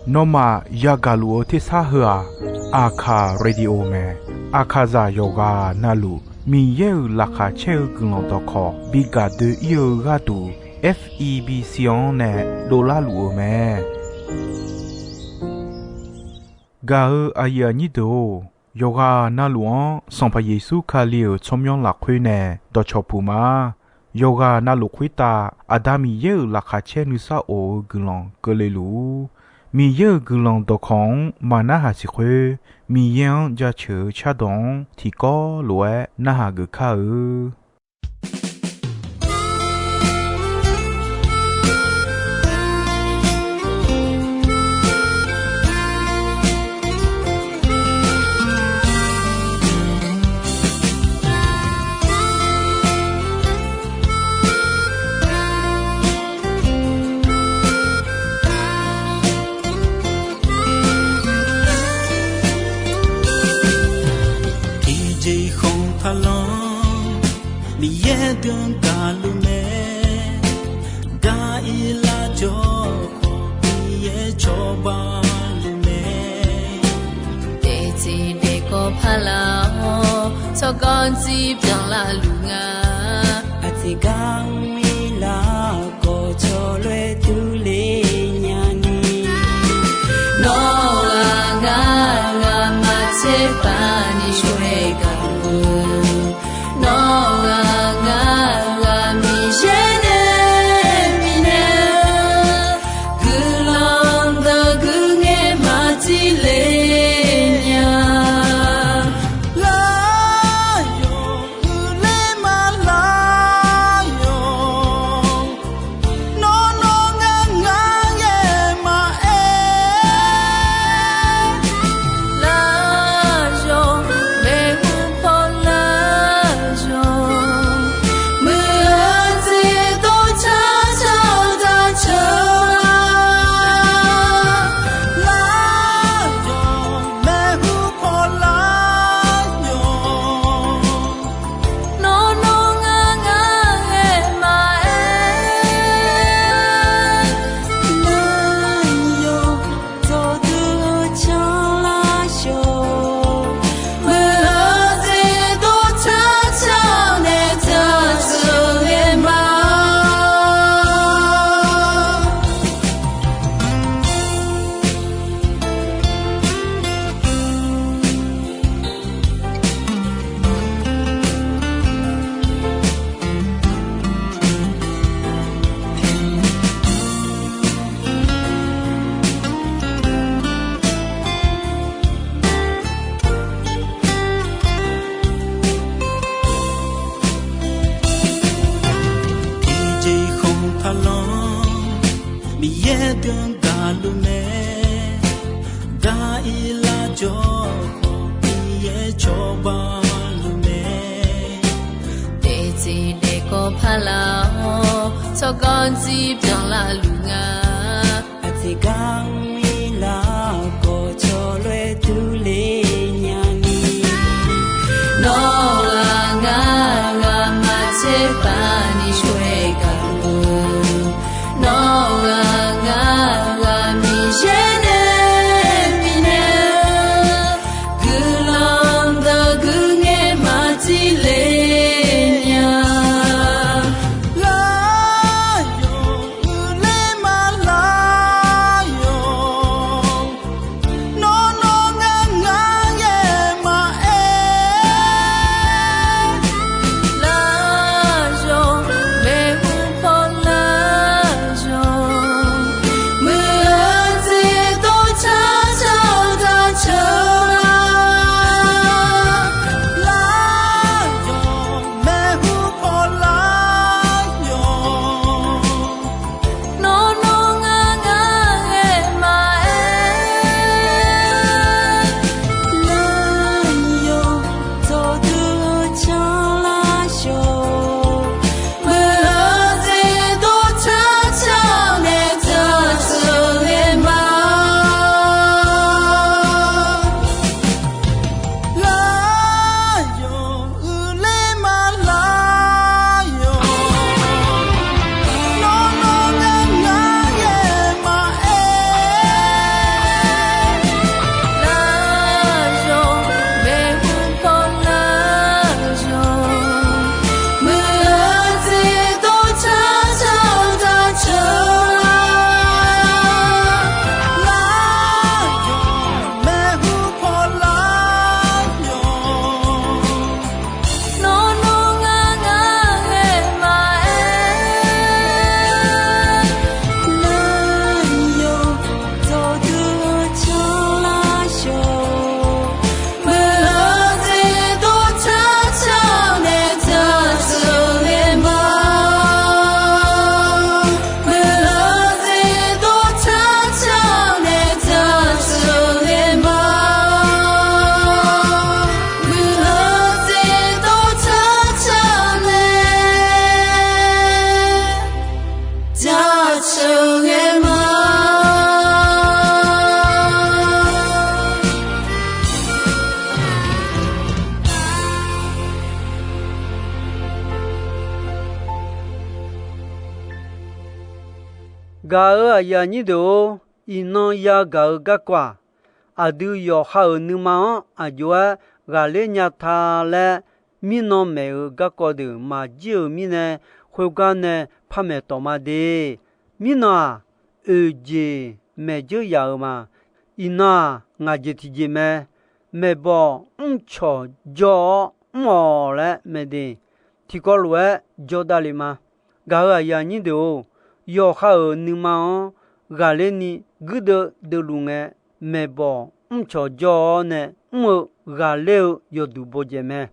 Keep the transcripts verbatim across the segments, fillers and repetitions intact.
Nawmaf yagaq luf-eu tersar heu-aq, Aqkaq Radio mae. Aqkaqzaq yawqghaq navluf Miqyaer-euq laqkhaq caer-eu guiqlanq dawqkawq bi gaq doe-ir-eu gharduq, F E B C-anr nae dovlar luf-eu mae. Gaq-eu aqyuif aqnyir deuq-or, yawqghaq navluf-anr Sanqpaq Yeqsur Kali-euq tsawrmyanr lafkhoer nae dawqcawq puq ma. Yawqghaq navluf khoertav Aqda Miqyaer-euq laqkhaq caer nuisar of-eu guiqlanq keuvle luf-ur. Miqyaer-euq guiqlanq dawqkawq-anr maq narhaq siq khoer, Miqyaer-anr jaceuq-eu cardawq-anr tiqkawv lof-aer narhaq geuf kar-eu. Tiqjeq khanqpaq lanr Miqyaer deuq-anr gaqluf mae. Gaq-ir lar jawr khawf Miqyaer cawba luf mae. Daefteq daefkawv paq lar-awr tsawrganr dzir byanlar luf nga. Aqteq gar mr-ir lar khawf cawloer durler nyani. Nawr-aq ngar ngamaf tserpav ni shawr-aer gaq-eu. Nawr-aq ngar ngamaf Miqyaer nae bifnaeq-eu guiqlanq deuq guiqngaer maq dzir le nya. Lar yawq uiqler ma lar yawq. Nawr nawr ngar ngar ngae maqaer. Lar yawq maeqhu paw lar yawq. Muiq-eu jeq dov car car-eu daqceuq-a. Lar yawq maeqhu paw lar yawq. Nawr nawr ngar ngar ngae maqaer. Lar yawq dawqdui-eu canlar yawq. Muiq-eu jeq dov car car-eu nae daqceuq ngae ma. Tiqjeq khanqpaq lanr Miqyaer deuq-anr gaqluf mae. Gaq-ir lar jawr khawf Miqyaer cawba luf mae. Daefteq daefkawv paq lar-awr tsawrganr dzir byanlar luf nga. Aqteq gar mr-ir lar khawf cawloer durler nyani. Nawr-aq ngar ngamaf tserpav ni shawr-aer gaq-eu. Nawr-aq ngar ngamaf Miqyaer nae bifnaeq-eu guiqlanq deuq guiqngaer maq dzir le nya. Lar yawq uiqler ma lar yawq. sheuqghae ma. Gaq-euq aqyuif aqnyir deuq-or, iqnan yagaq-eu garkawv-aq, aqdui yawqha-euq nuima-anr aqjox-aer ghaqler nya ta laer, mirnan maeq-euq garkawv deuq maqjir-euq mirnae, khoergar nae par maeq tawq ma de. Mirnan-aq, oeq jeq maeq dzeur yaf-euq ma. Iqnan-aq, ngaq jeq tiqjeq mae. Maeqbawq mrcawq jawr-awr mr-awq laer mae de. Tiqkawv lof-aer jawr davle ma. Gaq-euq aqyuif aqnyir deuq-or, yawqha-euq nuima-anr ghaqler ni guirdeuv deuvluf ngae, maeqbawq mrcawq jawr-awr nae mr-eu ghaqler-eu yawduq bawdzaeq mae.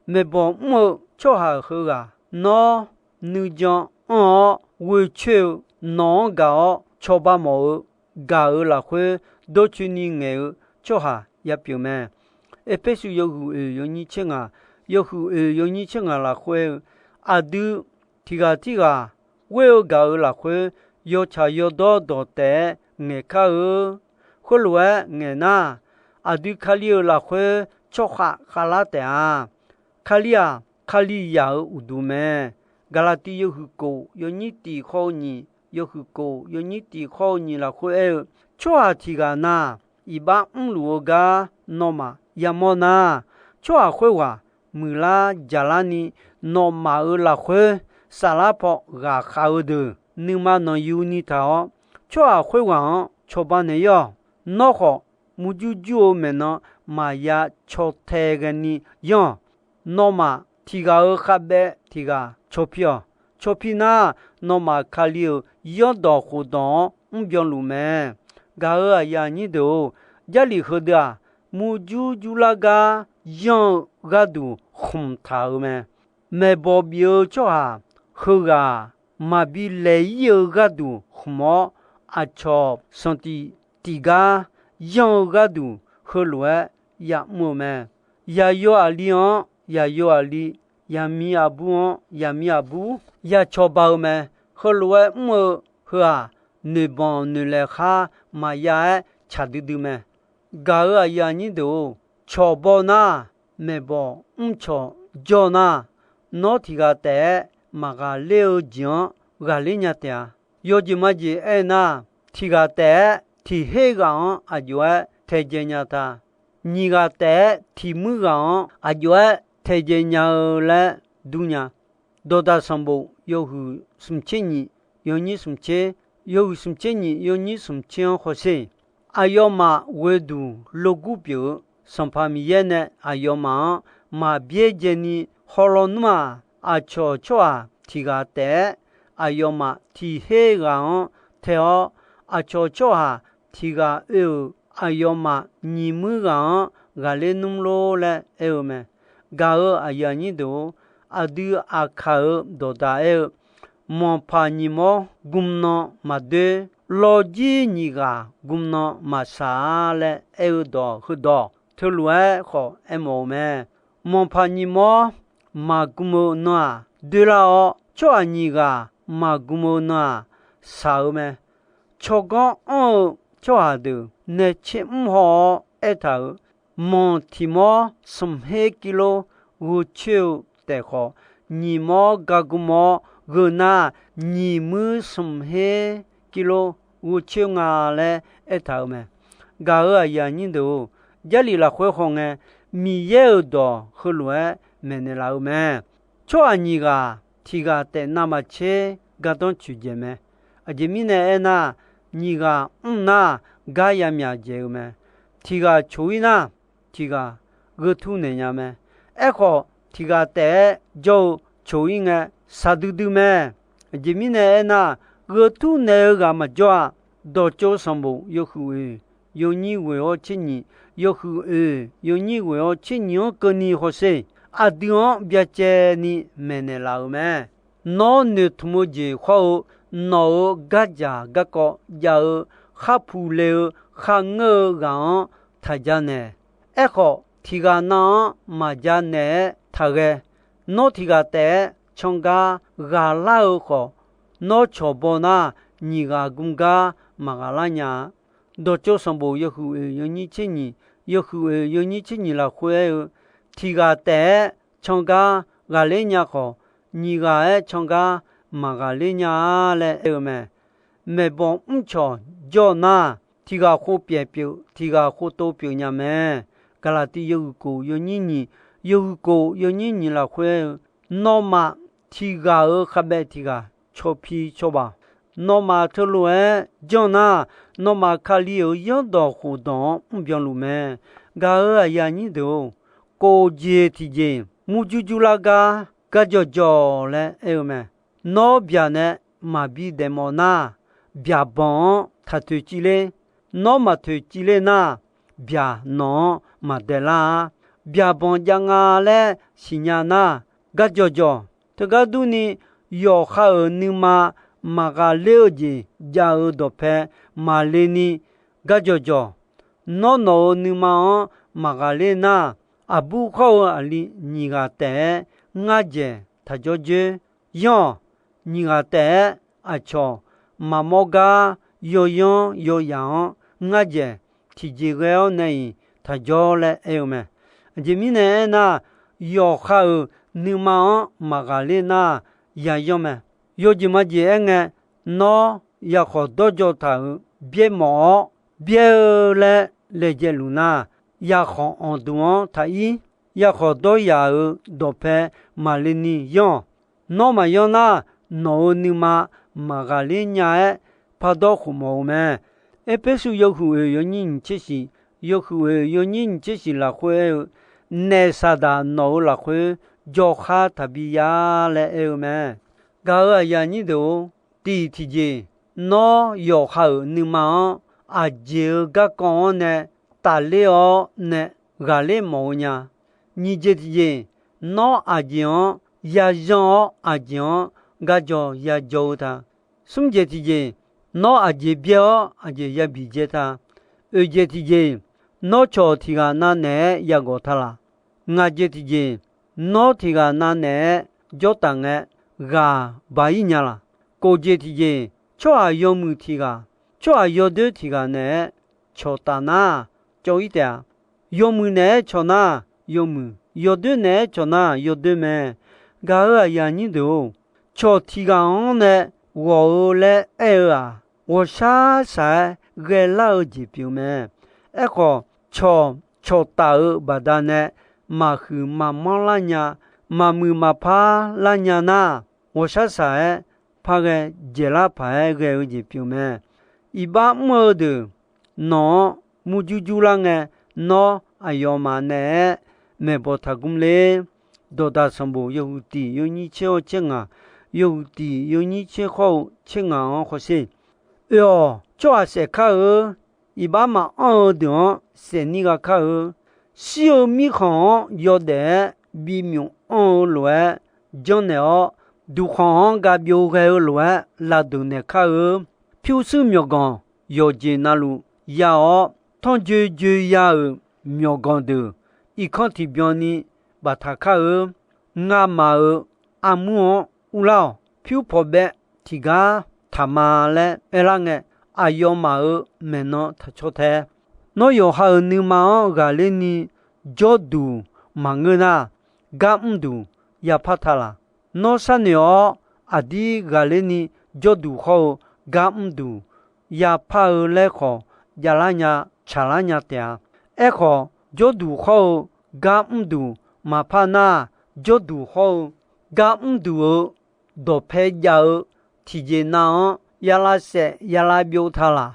Maeqbawq mr-eu tsawrhaq heughaq, nawr nuijan anr-awr ghoecoer-eu nawq-anr gaq-awr cawba mawf-eu gaq-euq lafkhoer dawrcoeni ngaeq-eu tsawrhaq yapyeuf mae. Erpersu yawhuiq oeq yawnyir tser ngaq, yawhuiq oeq yawnyir tser ngaq lafkhoer-eu, aqdui tiq ghaq tirghaq ghoer-eu gaq-euq lafkhoer yawtsaq yawdawr dawq taef-aer ngaeqkar-eu. Khoerlof-aer ngaeq nar, aqdui Kali-euq lafkhoer tsawrkhav khavlar taef-a. Kali-aq, Kalizaq-euq uqduq mae. Gaqlaqtiv yawhuiq kof yawnyir tiq khawr-eu nyiq, yawhuiq kof yawnyir tiq khawr-eu nyiq lafkhoer aer-eu, tsawrhaq tiq ghaq na iqbax mrluf-eu gar nawmaf yamawr nar, tsawrhaq khoerghaq muiqlar jaqlar ni nawmaf-euq lafkhoer saflar paw ghaqkhav-eu deuq nuima nanqyuni taq-awr, tsawrhaq khoerghaq-anr cawba naeq-ir-awq. Nawr khawf, murjur jur-eu maeqnan maqya caw tae ghaeni yanr-awq. Nawmaf tiq ghaq-euq khavbaev tiq ghaq caw pir-awq. Caw pir nar, nawmaf Kali-euq yanrdawq khofdawq-anr mrbyan luf mae. Gaq-euq aqyuif aqnyir deuq-or, Jarlif heudeuq-aq, murjur jurlar gar yanr-eu gharduq khmq taq-euq mae. Maeqbawq bif-eu tsawrhaq heughaq maqbi laeq-ir-eu gharduq khmq-awr, aqcawq sanqtif tiqgar yanr-eu gharduq heulof-aer yamr-eu mae. Yaqyo aqli-anr yaqyo aqli, yaqmiq aqbur-anr yaqmiq aqbur ya cawba-eu mae. Heulof-aer mr-eu heu-aq, noeqbanq noeqlaeq khar maqya-aer tsaq duidui mae. Gaq-euq aqyuif aqnyir deuq-or, cawq baw nar, maeqbawq mrcawq jawr nar, nawr tiq ghaq taef-aer maqghaqler-eu jeq-anr ghaqler nya taef-a. Yawjeq majeq aernar, tiq ghaq taef-aer tiq her ghaq-anr aqjox-aer taedzae nya ta. Nyiq ghaq taef-aer tiq muir ghaq-anr aqjox-aer taedzae nya-eu laer dur nya. Dawqdaq sanqbof yawhuiq smq tser nyiq, yawnyir smq tser, yawhuiq smq tser nyiq, yawnyir smq tser-anr hawsher. Aqyawfmaf ghoeduq logur pyeuf-eu Sanqpaq Miqyaer nae aqyawfmaf-anr maqbyaerdzae ni hawlawnmr-aq, aqcawq tsawrhaq tiq ghaq taef-aer aqyawfmaf tiq her ghaq-anr tae-awr, aqcawq tsawrhaq tiq ghaq oe-euq aqyawfmaf nyiq muir ghaq-anr ghaqler nmr lor laer aer-eu mae. Gaq-euq aqyuif aqnyir deuq-or, aqdui Aqkaq-euq dawqdaq aer-eu, manqpaq nyiq mawr gmnan maqdoer, lawrjir nyiq ghaq gmnan maqsaq-a laer aer-eu dawq heudawq teulof-aer khawf aermawf-eu mae. Manqpaq nyiq mawr maqgm-eu nan-aq doerlar-awr, tsawrhaq nyiq ghaq maqgm-eu nan-aq saq-eu mae. Tsawrganr anr-eu tsawrhaq deuq nae tser mr haw-awr aertaq-euq, manq tiq mawr smq her kilo gheu coer-eu taef khawf, nyiq mawr gagm-awr gheu nar, nyiq muir smq her kilo gheu coer nga laer aertaq-euq mae. Gaq-euq aqyuif aqnyir deuq-or, Jarlif lafkhoer hawngae, Miqyaer-euq dawq heulof-aer maeqnaeq laf-eu mae. Tsawrhaq nyiq ghaq tiq ghaq taef navmaqtser gardanr coeqdzaeq mae. Aqjeq mirnae aernar, nyiq ghaq mr nar gar yamyaq dzaeq-eu mae. Tiq ghaq coq-ir nar, tiq ghaq gheu tur naeq nya mae. Aerkhawf, tiq ghaq taef-aer jawr-eu coq-ir ngae, saqdui dui mae. Aqjeq mirnae aernar, gheu tur naeq-eu ghaq maqjawr-a. Dawqtsov sanqbof yawhuiq oeq, yawnyir ghoeq-awr tser nyiq, yawhuiq oeq, yawnyir ghoeq-awr tser nyiq-anr keuvni hawsher. Aqdui-anr byacaevni maeqnaeq laf-euq mae. Nawr noeqtmq-eu jeq khawr-eu, nawq-euq gardzaq garkawv jav-eu, kharpuq le-eu, kharngeur-eu ghaq-anr taq janaeq. Aerkhawf, tiq ghaq nav-anr maqjanaeq-aer taqghae. Nawr tiq ghaq taef-aer cangar ghaqlar-eu khawf, nawr cawq baw nar, nyiq ghaq gmr gar maqghaq lar nya-a. Dawqtsov sanqbof yawhuiq oeq yawnyir tser nyiq, yawhuiq oeq yawnyir tser nyiq lafkhoer aer-eu, tiq ghaq taef-aer can gar ghaqler nya khawf, nyiq ghaq-aer can gar maqghaqler nya-a laer aer-eu mae. Maeqbawq mrcawq jawr nar, tiq ghaq khov pyaeq pyeuf, tiq ghaq khov tov pyeuf nya mae. Gaqlaqtiv yawhuiq kof yawnyir nyiq, yawhuiq kof yawnyir nyiq lafkhoer aer-eu, nawmaf tiq ghaq-euq khavbaev tiq ghaq cawpi cawba. Nawmaf teulof-aer janr nar, nawmaf Kali-euq yaerdawq khofdawq-anr mrbyan luf mae. Gaq-euq aqyuif aqnyir deuq-or, kof jeq tiqjeq murjur jurlar gar garjawq jawq laer aer-eu mae. Nawr byaq nae maqbi daefmawf nar, byaqbanq-anr taq toeqciv ler. Nawr maq toeqciv ler nar, byaq nawq-anr maq daeqlar-ar. Byaqbanq jav nga laer siqnya nar, garjawq jawq. Teugar durni, yawqha-euq nuima maqghaq ler-eu jeq jav-eu dawqpae maqle ni, garjawq jawq. Nawr nawq-euq nuima-anr maqghaq ler nar, aqbur khawr-eu aqli nyiq ghaq taef-aer ngar dzaeq taq jawr dzoer. Yanr-awq, nyiq ghaq taef-aer aqcawq maqmawr gar yawyanr yawyaq-anr ngar dzaeq tiqjeq ghae-awr nae-iq taq jawr laer aer-eu mae. Aqjeq mirnae aernar, yawqha-euq nuima-anr maqghaq ler nar, yayanr mae. Yawjeq majeq aerngae, nawr yakhawf dawrjaw taq-euq byaer mawf-awr, byaer-eu laer laejae luf nar, yakhawf anqduq-anr taq ir. Yakhawf dawryaq-euq dawqpae maqle ni yanr-awq. Nawr maqyanr nar, nawq-euq nuima maqghaq ler nya-aer pardawr khofmawf-eu mae. Erpersu yawhuiq oeq yawnyir nyiq tser shiq, yawhuiq oeq yawnyir nyiq tser shiq lafkhoer aer-eu, naef saqdaq nawq-euq lafkhoer jawrkhar taqbi ya laer aer-eu mae. Gaq-euq aqyuif aqnyir deuq-or, tiq tiqjeq, nawr yawqha-euq nuima-anr aqjeq-euq garkawv-anr nae tafler-awr nae ghaqler mawf-eu nya. Nyiq jeq tiqjeq, nawr aqjeq-anr yayanr-awr aqjeq-anr garjaw yajawr-eu ta. Smr jeq tiqjeq, nawr aqjeq byaer-awr aqjeq yabiq dzae ta. Oeq jeq tiqjeq, nawr cawq tiq ghaq navnaeq-aer yagawq ta laq. Ngaq jeq tiqjeq, nawr tiq ghaq navnaeq-aer jawrtaf ngae ghaq ba ir nya laq. Kof jeq tiqjeq, tsawrhaq yawmuiq tiq ghaq, tsawrhaq yawdoer tiq ghaq naeq-aer cawqtaf nar, cawv ir taef-a. Yawmuiq naeq-aer cawq nar, yawmuiq, yawdoer naeq-aer cawq nar, yawdoer mae. Gaq-euq aqyuif aqnyir deuq-or, cawq tiq ghaq-anr nae ghawq-eu laer aer-eu-aq, ghawqshaq shaq-aer ghaelar-eu jeq pyeuf mae. Aerkhawf, cawq cawqtaf-eu baqdanae maqhuiq maqmanr lar nya, maqmuiq maqpar lar nya nar, ghawqshaq shaq-aer par ghae dzaeqlar paq-aer ghae-eu jeq pyeuf mae. Iqbax mr-eu deuq nawq-anr murjur jurlar ngae, nawr aqyawfmaf naeq-aer maeqbawq taqgmr ler. Dawqdaq sanqbof yawhuiq tiq yawnyir tser-awr tser ngaq, yawhuiq tiq yawnyir tser khawr-eu tser ngaq-anr hawsher. Oe-awq, tsawrhaq saef kar-eu, iqbax maqanr-eu deuq-anr saef nir gha kar-eu, shir-eu mirkhanq-anr yawdaef-aer bimyuf anr-eu lof-aer janrnaeq-awr, duqkhanq-anr ga byov ghae-eu lof-aer lavdeuq naeq kar-eu, pyurshuir myawqganq yawqjeq navluf ya-awr, tanrjoe joe ya-euq myawqganq deuq irkanr tiqbyan ni baftaq kar-eu, ngamaf-euq armur-anr urlar-awq. Pyur pawqbaev tiqgar taq ma laer aerlar ngae, aqyawfmaf-euq maeqnan taq caw tae. Nawr yawqha-euq nuima-anr ghaqler ni jawrduq maqngeur nar, gar mrduq yapar ta laq. Nawr sharnoeq-awr, aqdir ghaqler ni jawrduq hawr-eu gar mrduq yapar-eu laer khawf, javlar nya, tsaqlar nya taef-a. Aerkhawf, jawrduq hawr-eu gar mrduq maqpar nar, jawrduq hawr-eu gar mrduq-eu dawqpae jav-eu tiqjeq nav-anr ya lavsaef ya lavbyov ta laq.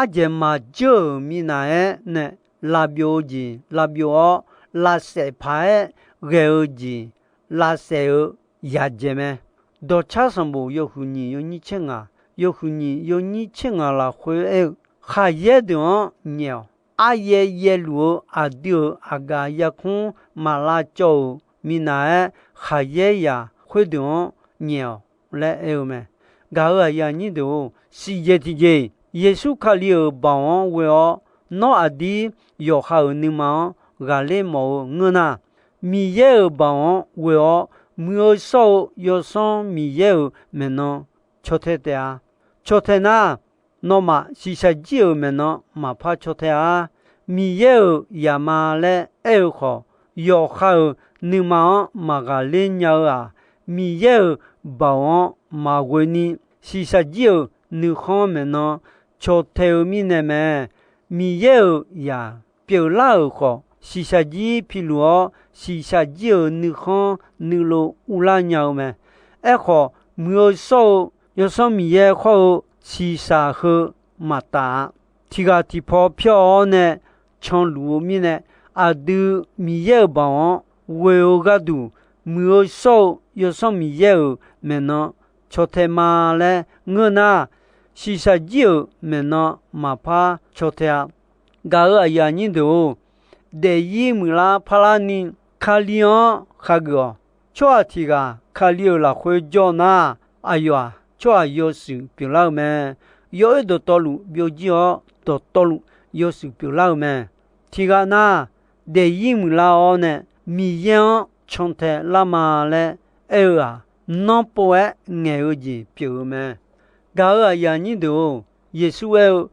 Ardzaeq maqjeur-euq minav-aer nae lavbyov-eu jeq lavbyov-awr, lavsaef paq-aer ghae-eu jeq lavsaef-eu yadzaeq mae. Dawqcar sanqbof yawhuiq nyiq yawnyir tser ngaq, yawhuiq nyiq yawnyir tser ngaq lafkhoer aer-eu, khaqyaer deuq-anr nyaef-awq. Aryaev yaevluf-eu aqdui-euq aqgaf yarkmr maq lavcawv-euq minav-aer khaqyaer yaq khoerdeuq-anr nyaef-awq laer aer-eu mae. Gaq-euq aqyuif aqnyir deuq-or, siqjeq tiqjeq, Yeqsur Kali-euq baoq-anr ghoe-awr, nawr aqdir yawqha-euq nuima-anr ghaqler mawf-eu ngeur nar, Miqyaer-euq baoq-anr ghoe-awr, muiq-eu shawr-eu Yawsanr Miqyaer-euq maeqnan caw tae taef-a. caw tae nar, nawmaf shiqshaq jir-euq maeqnan maqpar caw tae-a. Miqyaer-euq zaqma laer aer-eu khawf, yawqha-euq nuima-anr maqghaqler nya-eu-aq, Miqyaer-euq baoq-anr maqghoe ni, shiqshaq jir-euq nuikhanr maeqnan caw tae-eu mirnae mae. Miqyaer-euq zaq pyeuflar-euq khawf, shiqshaq jir piluf-awr, shiqshaq jir-euq nuikhanr nuilov uvlar nya-eu mae. Aerkhawf, muiq-eu shawr-eu Yawsanr Miqyaer khawr-eu shiqshaq heu maqtaf-a. Tiq ghaq tiqpaw pyawr-awr nae canluf-eu mirnae, aqdui Miqyaer-euq baoq-anr ghoe-eu gharduq, muiq-eu shawr-eu Yawsanr Miqyaer-euq maeqnan caw tae ma laer ngeur nar, shiqshaq jir-euq maeqnan maqpar caw tae-a. Gaq-euq aqyuif aqnyir deuq-or, daefzir muiqlar parlar ni Kali-anr khageuf-awq. Tsawrhaq tiq ghaq Kali-euq lafkhoer jawr nar, aqyawf-aq tsawrhaq yawshuif pyeuflar-eu mae. Yawoer dawqtawvluf byovjir-awr, dawqtawvluf yawshuif pyeuflar-eu mae. Tiq ghaq nar, daefzir muiqlar-awr nae Miqyaer-anr cantae lar ma laer aer-eu-aq, nanrpov-aer ngaeq-eu jeq pyeuf-eu mae. Gaq-euq aqyuif aqnyir deuq-or, Yeqsur aer-eu,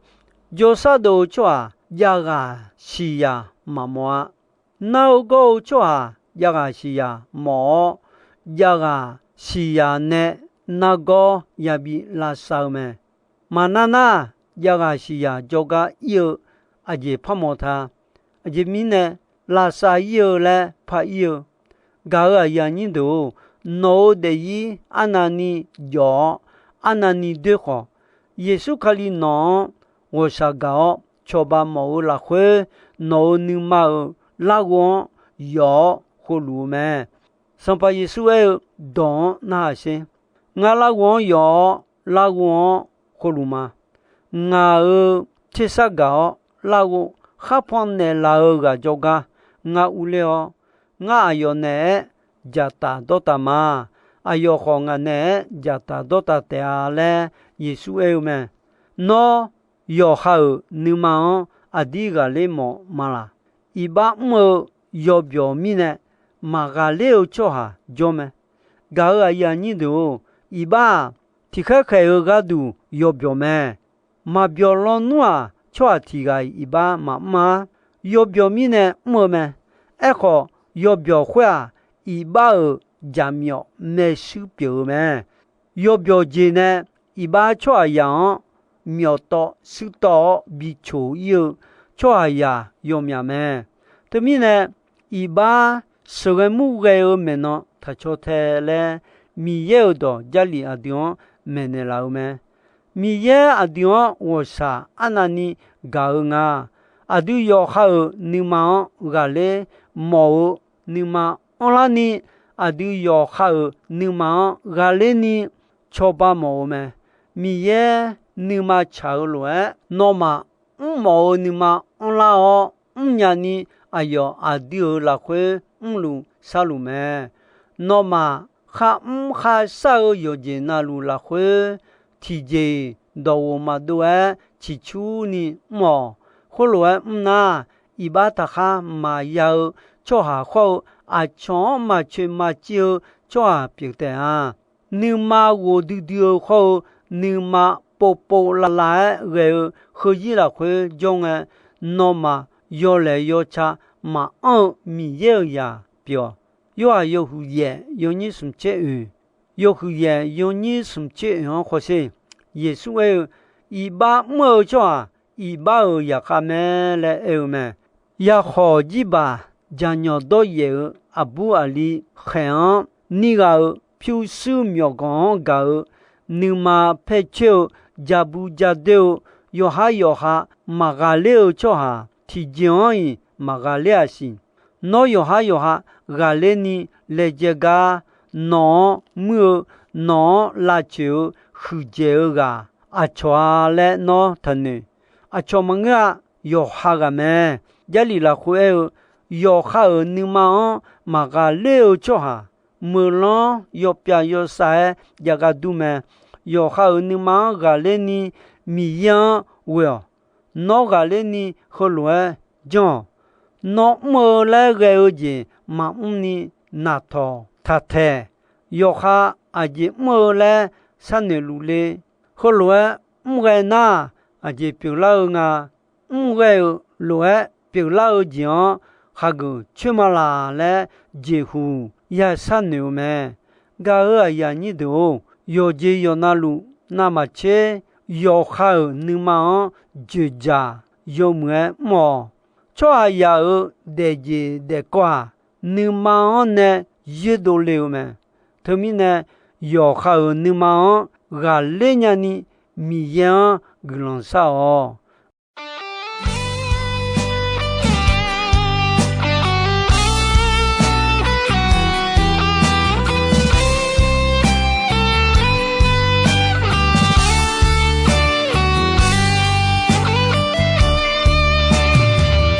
jawrshar dov-eu tsawrhaq javghaq siqyaq maqmawf-a. Nar-eu gawr-eu tsawrhaq javghaq siqyaq mawf-awr, javghaq siqyaq nae nargawr yabi lavsav-eu mae. Maqnar nar, javghaq siqyaq jawrgar ir-eu aqjeq parmawf ta. Aqjeq mirnae, lavsav ir-eu laer par ir-eu. Gaq-euq aqyuif aqnyir deuq-or, nawq-euq daefzir arnavni jawf-awr, arnavni doer khawf, Yeqsur Kali nawq-anr ghawqshaq gaq-awr cawba mawf-eu lafkhoer, nawq-euq nuima-euq larghov-anr yawf-awr heulof-eu mae. Sanqpaq Yeqsur aer-eu, dawq-anr narhaq sher. Ngar larghov-anr yawf-awr, larghov-anr heulof ma. Ngaq-euq tersar gaq-awr larghov kharpan naeqlaf-eu ghaq jawrgar ngar urler-awr, ngar aqyawf naeq-aer dzaqtaf dawrtaf ma. Aqyawf khawf ngaq naeq-aer dzaqtaf dawrtaf taef-a laer Yeqsur aer-eu mae. Nawr yawqha-euq nuima-anr aqdir ghaqler mawf ma laq? Iqbax mr-eu yawbyawq mirnae maqghaqler-eu tsawrhaq jawr mae. Gaq-euq aqyuif aqnyir deuq-or, iqbax-aq, tiqkhaer khaeq-eu gharduq yawbyawq mae. Maqbyawq lawnmr-aq, tsawrhaq tiq ghaq-iq iqbax maqmr-ar. Yawbyawq mirnae mr-eu mae. Aerkhawf, yawbyawq khoer-aq, iqbax-euq jaqmyawf maershuir pyeuf-eu mae. Yawbyawq jeq nae iqbax tsawrhaqzaq-anr myawf tawv shuir tawv-awr bi coq ir-eu tsawrhaqzaq yawmyaq mae. Teumirnae, iqbax sheuqghae murghae-eu maeqnan taqcaw tae laer, Miqyaer-euq dawq Jarlif aqdui-anr maeqnaeq laf-eu mae. Miqyaer aqdui-anr ghawqshaq arnavni gaq-eu nga. Aqdui yawqha-euq nuima-anr ghaqler mawf-eu nuima anrlarni, aqdui yawqha-euq nuima-anr ghaqlerni cawba mawf-eu mae. Miqyaer nuima tsaq-eu lof-aer, nawmaf mrmawf-eu nuima anrlar-awr mrnya ni, aqyawf aqdui-euq lafkhoer mrluf sharluf mae. Nawmaf kharmr kharshar-eu yawqjeq navluf lafkhoer, tiqjeq-iq dawqghof maqdov-aer ciqcurni mr-awq. Khoerlof-aer mr nar, iqbax taqkhar maqya-eu tsawrhaq khawr-eu, aqcawq-anr maqcoeq maqciv-eu tsawrhaq pyeuf taef-a. Nuima ghof duidui-eu khawr-eu, nuima povpov lavlav-aer ghae-eu heuzir lafkhoer jawr ngae, nawmaf yawlaeq yawca maqanr-eu Miqyaer-euq zaq pyeuf-awq. Yorhaq yawhuiq yaef yawnyir smq tser oeq, yawhuiq yaef yawnyir smq tser oeq-anr khawsher. Yeqsur aer-eu, iqbax mr-eu tsawrhaq iqbax-euq zaqkhav mae laer aer-eu mae. Yakhawq jirbaq jaqnyawq dawryaef-eu aqbur aqli khaeq-anr, nir ghaq-euq pyurshuir myawqganq-anr gaq-eu, nuima paer coer-eu, ja bu ja doer-eu, yawqhar yawqha maqghaqler-eu tsawrhaq tiqjeq-anr-iq maqghaqler-a siq. Nawr yawqhar yawqha ghaqler ni laejae gar, nawq-anr muir-eu, nawq-anr lavcoeq-eu huiqdzaeq-eu ghaq aqcawq-a laer nawr taqnoeq. Aqcawq maqngeur-a. Yawqha ghaq mae. Jarlif lafkhoer aer-eu, yawqha-euq nuima-anr maqghaqler-eu tsawrhaq, meuqlanr yawpyav yawsav-aer jav gar dur mae. Yawqha-euq nuima-anr ghaqler ni Miqyaer-anr ghoe-awq. Nawr ghaqler ni heulof-aer janr-awq. Nawr mr-eu laer ghae-eu jeq maqmr ni naqtawq taqtaeq. Yawqha aqjeq mr-eu laer sharnoeq luf le. Heulof-aer mrghae nar, aqjeq pyeuflar-eu nga. Mrghae-euq lof-aer pyeuflar-eu jeq-anr hageuf coer ma laq laer jeqhuq ya sharnoeq-eu mae. Gaq-euq aqyuif aqnyir deuq-or, yawqjeq yawqnavluf navmaqtser yawqha-euq nuima-anr dzoeqdzaq yawmuiq-aer mr-awq. Tsawrhaqzaq-euq daefjeq daefkawv-aq, nuima-anr nae yoerdov le-eu mae. Teumirnae, yawqha-euq nuima-anr ghaqler nyani Miqyaer-anr guiqlanq shar-awq.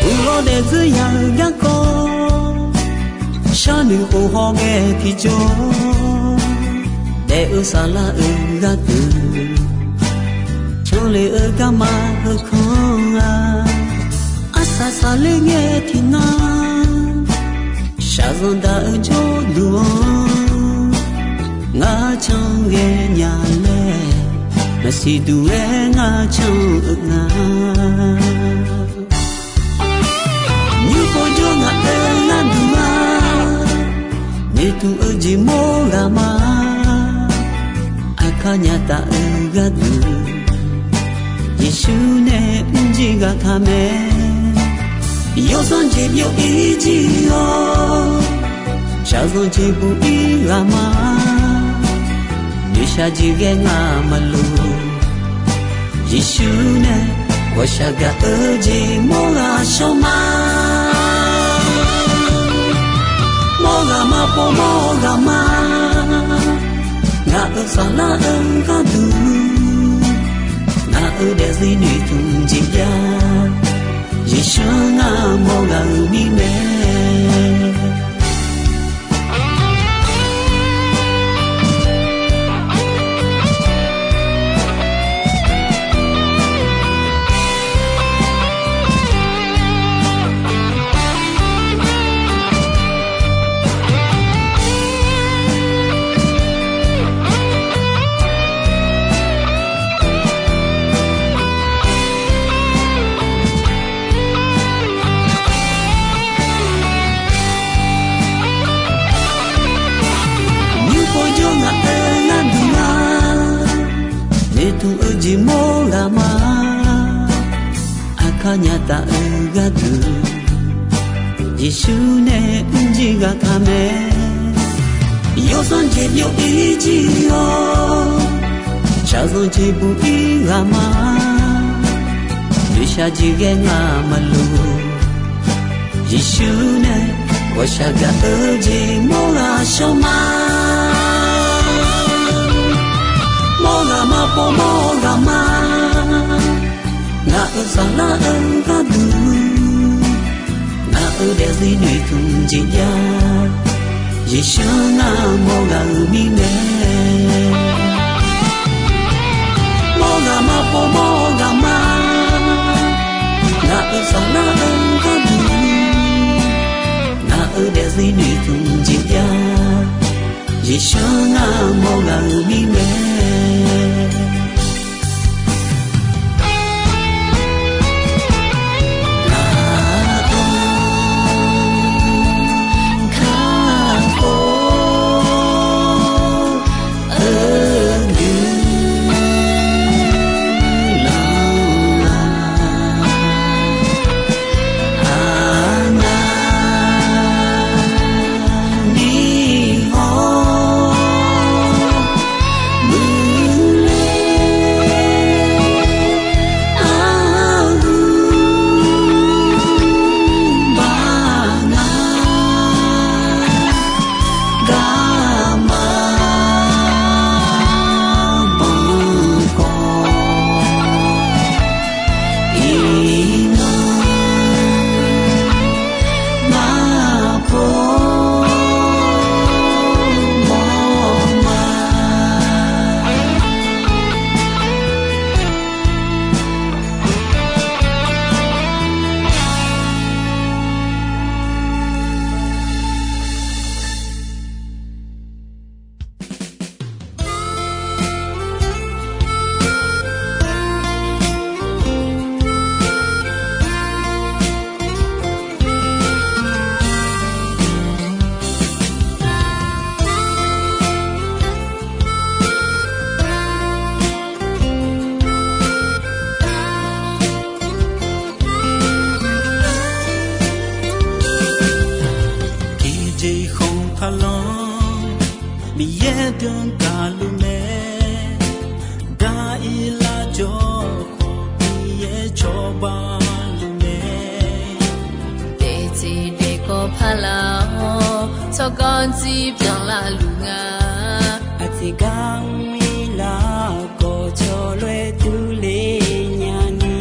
Uqlawr daefzir ya-eu garkawv, sharnoeq khof hawghae tiqjawr, daef-eu saflar-euq gharduq, canle-eu garma heukanr-a. Arsaq saqler ngae tiqnan, shaqzanq daq-eu jawrduq-anr, ngar can ghaenya laer, maqsiq duq-aer ngar can-eu nga. Nymr pov jawr ngaq-euq gharduq-a, noeqtmq-eu jeq mawr ghaq ma. Aqkar nyataf-eu gharduq, Yeqsur nae mrjir ghaq taq mae. Yawsanr jeq byov-ir jir-awr, shaqzanq jeq buq-ir ghaq ma. Noeqshaq jeq ghae ngamaf luf, Yeqsur nae ghawqshaq gaq-eu jeq mawr ghaq shawr ma. Mawr ghaq ma, pov mawr ghaq ma. Ngaq-euq saflar-eu gharduq, ngaq-euq daefzir noeqtmq jeq jav, Yeqsur ngar mawr ghaq-euq mirnae. Nymr pov jawr ngaq-euq gharduq-a, noeqtmq-eu jeq mawr ghaq ma. Aqkar nyataf-eu gharduq, Yeqsur nae mrjir ghaq taq mae. Yawsanr jeq byov-ir jir-awr, shaqzanq jeq buq-ir ghaq ma. Noeqshaq jeq ghae ngamaf luf, Yeqsur nae ghawqshaq gaq-eu jeq mawr ghaq shawr ma. Mawr ghaq ma, pov mawr ghaq ma. Ngaq-euq saflar-eu gharduq, ngaq-euq daefzir noeqtmq jeq jav, Yeqsur ngar mawr ghaq-euq mirnae. Mawr ghaq ma, pov mawr ghaq ma. Ngaq-euq saflar-eu gharduq, ngaq-euq daefzir noeqtmq jeq jav, Yeqsur ngar mawr ghaq-euq mirnae. tsawrganr jir byanlar luf nga. Aqjeq gar mr-ir lar-awr, kawv cawv lof-aer durler nyani.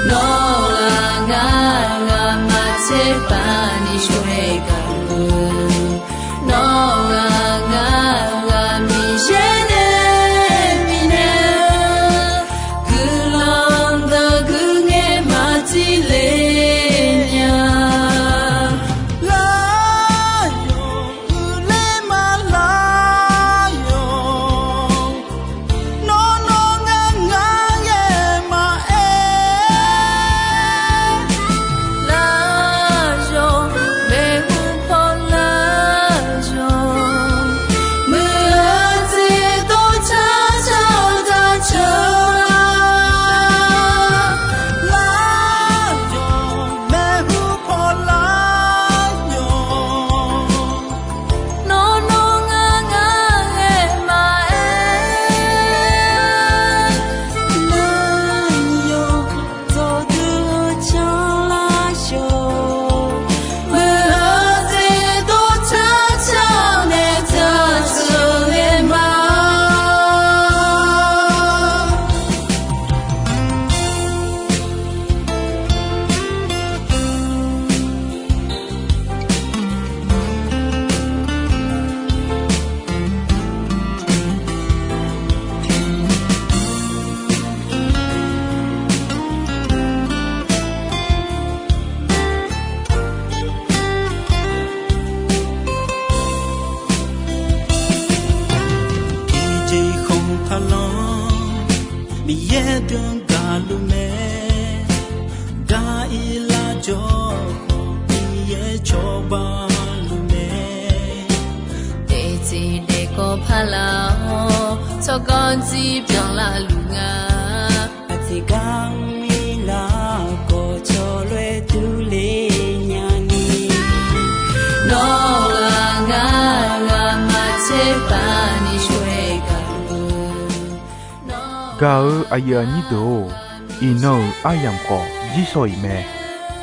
Nawr-aq ngar, ngamaf tserpav ni shawr-aer gaq-eu, nawr-aq ngar, ngamaf Miqyaer nae bifnaeq-eu guiqlanq deuq guiqngaer maqjir le nya. Lar yawq uiqler ma lar yawq, nawr nawr ngar ngar ghae maqaer. Lar yawq maeqhu paw lar yawq, muiq-eu jeq dov car car-eu gar ceuq lar. Lar yawq maeqhu paw lar yawq, nawr nawr ngar ngar ghae maqaer. Lar yawq dawqdui-eu car lar yawq, muiq-eu jeq dov car car-eu nae car ceuq ghae ma. Tiqjeq khanq taqlanr, Miqyaer deuq-anr gaqluf mae. Gar-ir lar jawr khawf, Miqyaer cawba luf mae. Daeqtseq daeqkawv paq lar-awr, tsawrganr jir byanlar luf nga. Aqjeq gar mr-ir lar-awr, kawv cawv lof-aer durler nyani. Nawr-aq ngar, ngamaf tserpav ni shawr-aer gaq-eu. Gaq-eu aqyuif aqnyir deuq-or, iqnan-euq aryamq khawf jir shaw-iq mae.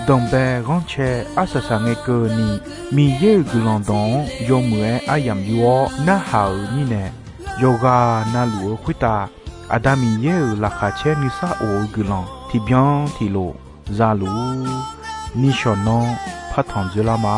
Danqbae ghanrcae arsaq saq ngae keuvni, Miqyaer-euq guiqlanq dawq-anr yawmuiq-aer aryamq yur-awr narhaq-euq mirnae, yawqghaq na luf-eu khoertav Aqda Miqyaer-euq laqkhaq caer nuisar of-eu guiqlanq tiqbyan tiqlof za luf-ur. Nishawq nanr partanq dzoerlar ma.